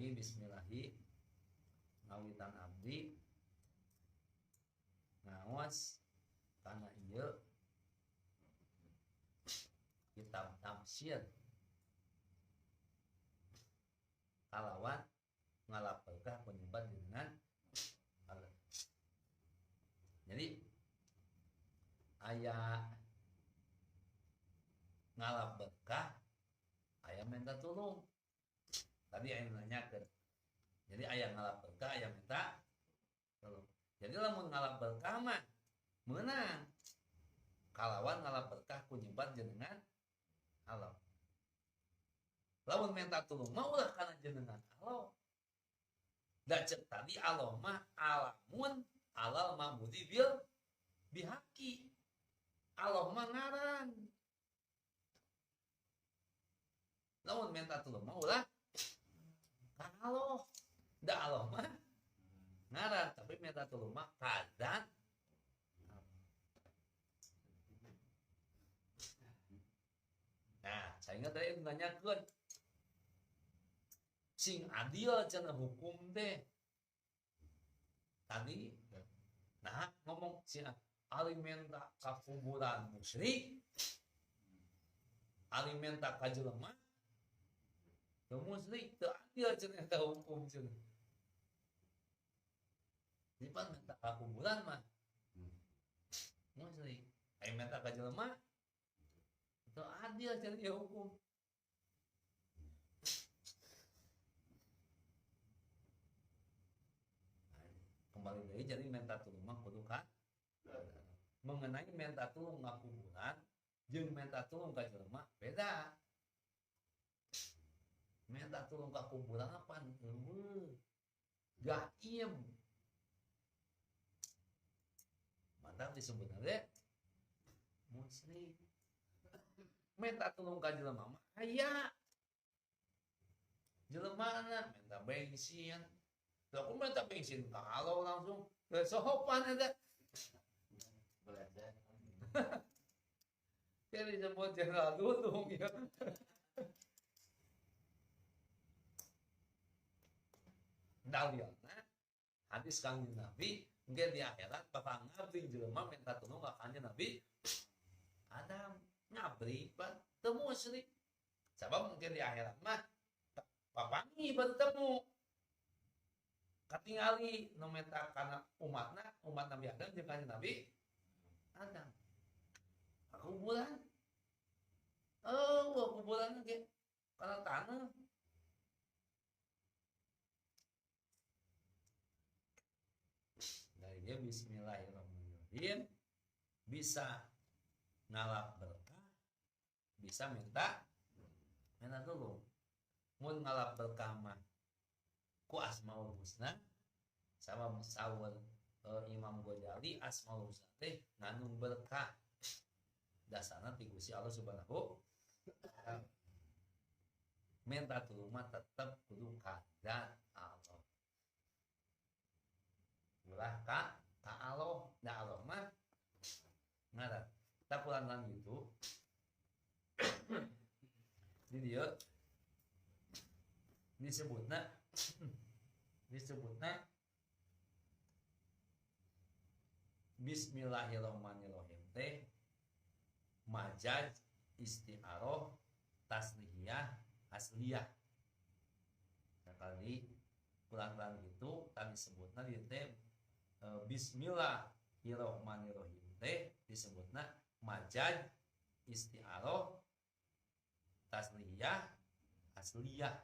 Tadi bismillahi ngawitan abdi ngaos kana ieu kitab tafsir kalawan ngalap berkah penyebab dengan Allah. Jadi aya ngalap berkah aya minta tolong. Tadi aya nanyakeun. Jadi aya ngalap berkah aya minta tolong. Jadi lamun ngalap berkah mah meunang. Kalawan ngalap berkah ku nyebat jenengan Allah. Lamun minta tolong mah ulah kana jenengan Allah. Da cek tadi Allah mah alamun alal ma'budi bil bihaqi. Allah mah ngaran. Lamun minta tolong mah ulah ka Allah. Da Allah mah ngaran, tapi minta tolong mah kadan. Nah, saya ingat tadi nanyakeun sing adil cenah hukum teh. Tadi nah ngomong sing alimenta ka kuburan musyrik, alimenta ka jelema teu musyrik, teu adil cenah eta hukum cenah. Jadi pan minta ka kuburan mah musyrik, aya minta ka jelema teu adil cenah ieu hukum. Kembali lagi jadi minta tulung mah kudu ka mengenai minta tulung ka kuburan jeung minta tulung ka jelema beda. Minta tulung ka kuburan apa eueuh gaim. Mantap disebutna teh musyrik. Minta tulung ka jelema mah aya. Jelema na minta bensin. Lah aku minta bensin kalau langsung sopan eta. Belajar. Dia disebut Jenderal Dudung ya. Dalilna hadis Kangjeng Nabi engke di akhirat bakal ngabri jelema minta tulung ka Kangjeng Nabi Adam ngabri pan teu musyrik. Sabab mungkin di akhirat mah papangi bertemu katingali nu minta kana umatna, umat Nabi Adam jeung Kanjeng Nabi Adam. Kuburan. Oh, kuburan ge kana tanah. Dari dia bismillahirrahmanirrahim bisa ngalap berkah, bisa minta tolong. Mun ngalap berkah mah ku Asmaul Husna sama musawir Imam Ghazali Asmaul Husna teh ngandung berkah dasarna ti Gusti Allah Subhanahu wa taala. Minta tulung mah tetep kudu ka Allah. Ulah ka Allah, da Allah mah ngaran. Tak kurang gitu. Di dieu disebutna bismillahirrahmanirrahim teh majaz isti'aroh taslihiyah asliyah. Nah, tadi kurang-kurang gitu tadi sebutna di teh bismillahirrahmanirrahim teh disebutna majaz isti'aroh taslihiyah asliyah.